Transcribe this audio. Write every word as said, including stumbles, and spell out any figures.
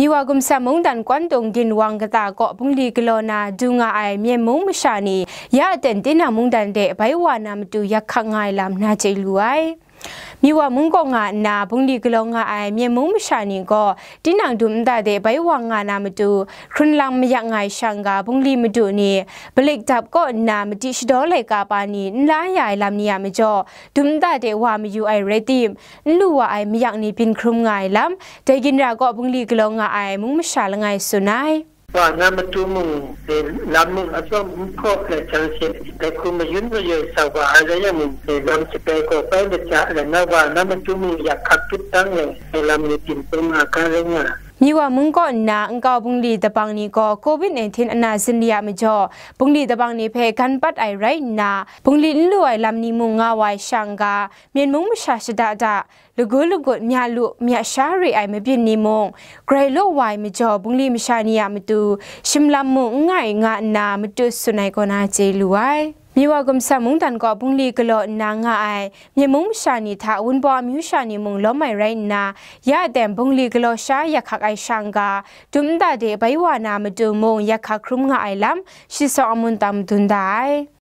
Miwa gumsam mungdan Kwantung ginwang kata kaw bungli galaw na du nga ai Myen mung masha ni ya aten tinang mungdan de bai wa na matu yak hkak nga ai lam na chye lu ai. Miwa mung kaw nga nna bungli galaw nga ai Myen mung masha ni gaw tinang dum nta de bai wa nga na matu hkrun lang mayak nga ai shang ga bungli madu ni balik dap kaw nna madi shadaw laika pa ni n la ya ai lam ni a majaw dum nta de wa mayu ai rai tim, n lu wa ai mayak ni byin hkrum nga ai lam, dai ginra kaw bungli galaw nga ai mung masha langai tsun ai. Wa na matu mung, eh, lam mung atsawm n hkaw let jang she, dai hku mayun mayoi sa wa ai rai yang mung, eh, lam sape gaw bai lat ja, eh, na wa na matu mung yak hkak tut dang le, eh, lam ni byin hkrum nga ga rai nga. Miwa mung kaw nna nkau bungli dabang ni gaw covid nineteen ana zin li a majaw, bungli dabang ni hpe gan pat ai rai nna, bungli n lu ai lam ni mung nga wa ai shang ga, Myen mung masha shada da, lagu lagut mya lu mya sha re ai mabyin ni mung, grai law wa ai majaw bungli masha ni a matu, shimlam mung n ngai nga nna matu tsun ai kaw na chye lu ai. Miwa gumsam mungdan kaw bungli galaw nna nga ai Myen mung masha ni hta Wunpawng amyu sha ni mung lawm ai rai nna, ya aten bungli galaw sha yak hkak ai shang ga, dum nta de bai wa na matu mung yak hkak hkrum nga ai lam, shi sawng amun tang madun da ai.